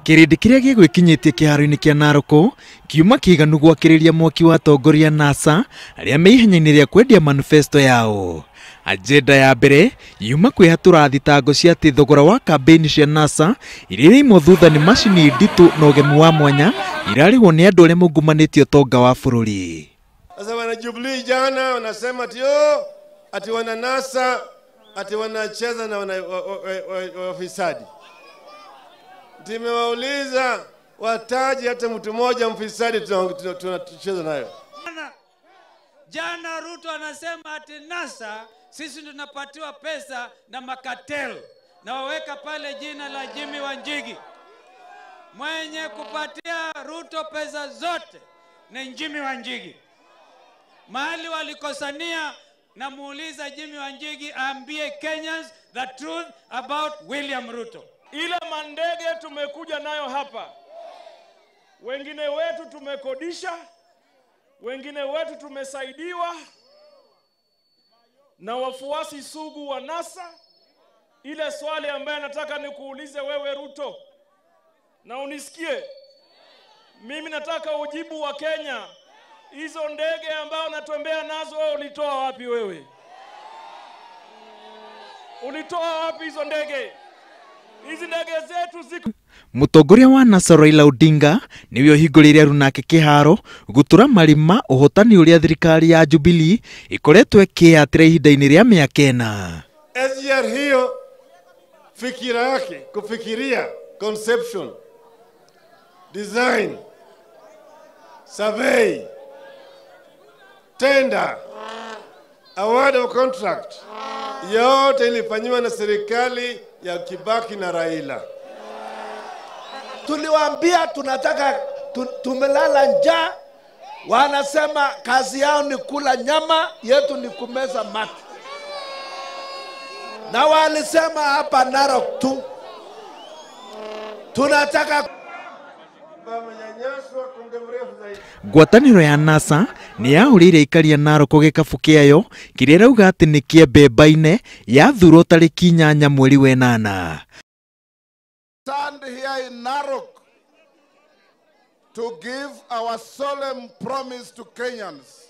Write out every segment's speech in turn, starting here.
Kĩrĩndĩ kĩrĩa gĩgwĩkinyĩtie kĩharo-inĩ kĩa Narok kiuma kĩiganu gwakĩrĩria mwaki wa atongoria NASA arĩa me ihenya-inĩ rĩa kwendia manifesto yao. Agenda ya mbere yuma kwĩhatũra thitango cia atĩ thogora wa kambĩini cia NASA iria iraimwo thutha nĩ macini nditũ na ũgemu wa mwanya irarĩhwo nĩ andũ arĩa mongumanĩtie ũtonga wa bũrũri. Sasa wana Jubilee jana wanasema ati oh, ati wana NASA ati wanacheza na wana wafisadi. Tumewauliza wataji hata mtu mmoja mfisadi tunacheza nayo. Jana Ruto anasema ati NASA sisi tunapatiwa pesa na makatel na waweka pale jina la Jimmy Wanjigi. Mwenye kupatia Ruto pesa zote ni Jimmy Wanjigi. Mahali walikosania na muuliza Jimmy Wanjigi aambie Kenyans the truth about William Ruto. Ile mandege tumekuja nayo hapa, wengine wetu tumekodisha, wengine wetu tumesaidiwa na wafuasi sugu wa NASA. Ile swali ambayo nataka nikuulize wewe Ruto, na unisikie mimi, nataka ujibu wa Kenya. Hizo ndege ambayo unatembea nazo wewe ulitoa wapi wewe? Ulitoa wapi hizo ndege? Hizi ndege zetu ziko. Mũtongoria wa NASA Raila Odinga nĩwe ũhingũrĩire aruna ake kĩharo gũtũra marima ũhotani ũrĩa thirikari ya Jubilee ĩkoretwo ĩkĩyatĩra ihinda-inĩ rĩa mĩaka ĩna. SGR hiyo fikira yake kufikiria conception, design, survey, tender, award of contract yote ilifanyiwa na serikali ya Kibaki na Raila. Tuliwaambia tunataka tumelala njaa, wanasema kazi yao ni kula nyama, yetu ni kumeza mate. Na walisema hapa Narok tu tunataka Wamenyanyaswa kwa muda mrefu zaidi. Ngwatanĩro ya NASA nĩ yahũrĩire aikari a Narok gĩkabũ kĩayo kĩrĩa ĩrauga atĩ nĩ kĩa mbemba-inĩ yathurwo tarĩki 8 mweri wa 8. Stand here in Narok to give our solemn promise to Kenyans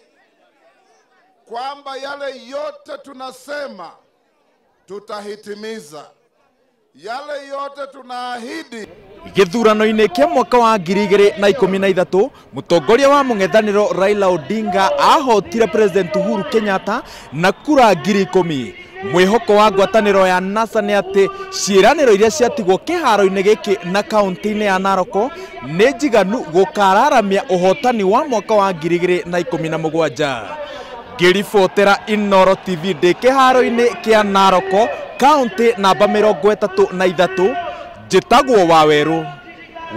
kwamba yale yote tunasema tutahitimiza, yale yote tunaahidi. Gĩthurano-inĩ kĩa mwaka wa 2013 mũtongoria wa mũng'ethanĩro Raila Odinga ahotire President Uhuru Kenyatta na kura 10,000. Mwĩhoko wa ngwatanĩro ya NASA nĩ atĩ ciĩranĩro iria ciatigwo kĩharo-inĩ gĩkĩ na kaunti-inĩ ya Narok nĩ njiganu gũkararamia ũhotani wa mwaka wa 2017. Ngĩribotera Inooro TV ndĩ kĩharo-inĩ kĩa Narok kaunti namba 33 njĩtagwo Wawerũ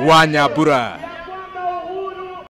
wa Nyambura.